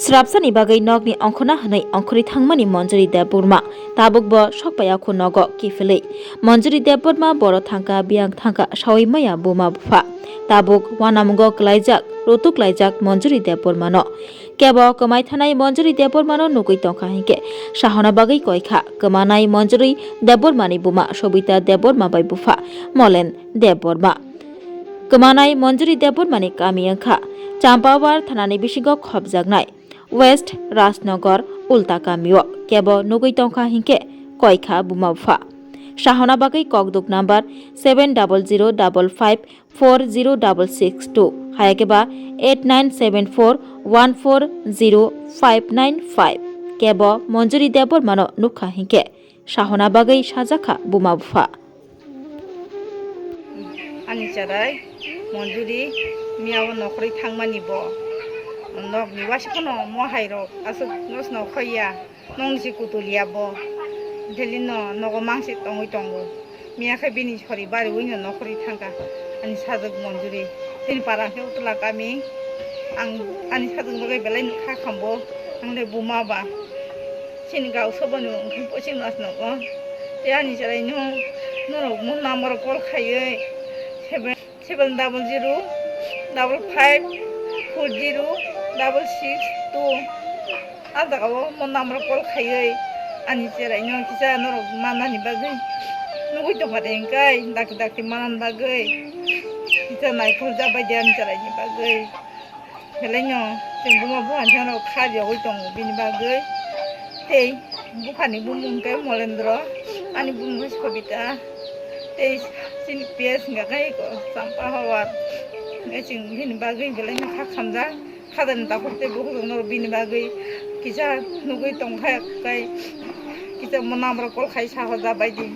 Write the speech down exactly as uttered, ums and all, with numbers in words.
Srapsani bagwi nokni ongkhorna hwnwi ongkhorwi thangmani Manjuri Debbarma. Tabuk bo sokpaiya khu nogo kiphilwi. Manjuri Debbarma boro thangkha, biyang thangkha, saui maya buma bupha. Tabuk wanamungo kwlaijak, rutuk laijak Manjuri Debbarmano. Kebo kwmai thanai Manjuri Debbarmano nugwi tongkha hinkhe sahona bagwi koikha. Kwmanai Manjuri Debbarmani buma Sobita Debbarma bai bupha Molen Debbarma. Kwmanai Manjuri Debbarmani kami wngkha Champawar thanani bisingo khopjaknai West Rajnagar Ulta kamio. Kebo nugwi tongkha hinkhe koikha buma bupha. Sahona bagwi kokduk number seven double zero double five four zero double six two, hayakhe ba eight nine seven four one four zero five nine five. Kebo Manjuri Debbarmano nukha hinkhe sahona bagwi sajakha buma bupha. Ani cherai Manjuri miya o nokhorwi thangmani bo. Nokni waisa phano mohai rok aswk nosno khoiya. Nokni se kutuliya bo. Daily no nogo mangsi tongwi tongo. Miya khe bini sori bariwi no nokhorwi thangkha. Ani sajwk Manjuri. Chini para khe Utla kami. Ang ani sajwk bagwi belai no kha khambo. Ang le buma ba. Chini gao sobo ni wngkhe poching mas nogo. Tei ani cherai no norok mo number call khaiwi seven double zero double five four zero double six two. Ah jaga o mo number call khaiwi ani cherai no kisa norok manani bagwi nugwi tongkha de hinkhe dakti dakti manani bagwi kisa naikolja bai de ani cherai ni bagwi. Belai no chwng buma buphani thani rok kha riyogwi tongo bini bagwi. Tei buphani bumung khe Molendro, ani bumung khe Sobita. Tei chini P S hwnkha khe eko Champa Hawar. Hwnkhe chwng bini bagwi belai no kha khamjak. Khajani takhuk tei bukhuk rok no bini bagwi kisa nugwi tongkha khe kisa mo number call khai sahoja baidi.